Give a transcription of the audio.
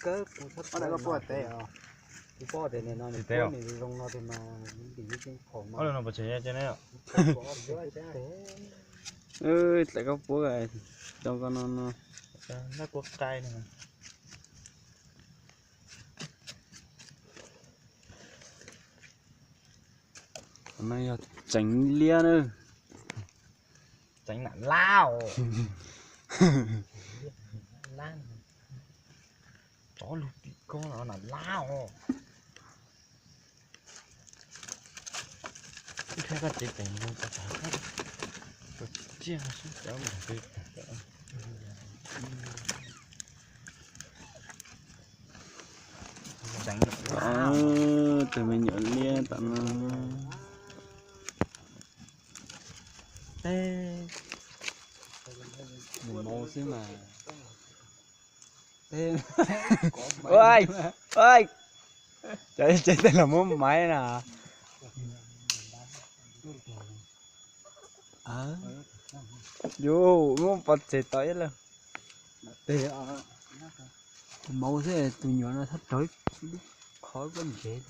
kawg, kuv txhob tau koj puas teb os. Kuv paub tias nim no nws zoo no tiag mas nws tim nws tseem phom mas. Ob lub no puas tseem yog cov ne? Txawm koj puab rau koj no no. Nab puab qai no. No yog tseev liab na. Tseev nam lab. Tsov lug tim koj nam lab os. Ib txhia koj cev teem no tau tas, tsiaj sib cov mus pem. Tus me nyuam liab tom no. Nws maum xwb mas. Cov tsev tej los muab maiv na. Yus muab pov txeg tau ib lawm. Maum xwb, tus nyuam no txhob raug ib qho koj ntsev.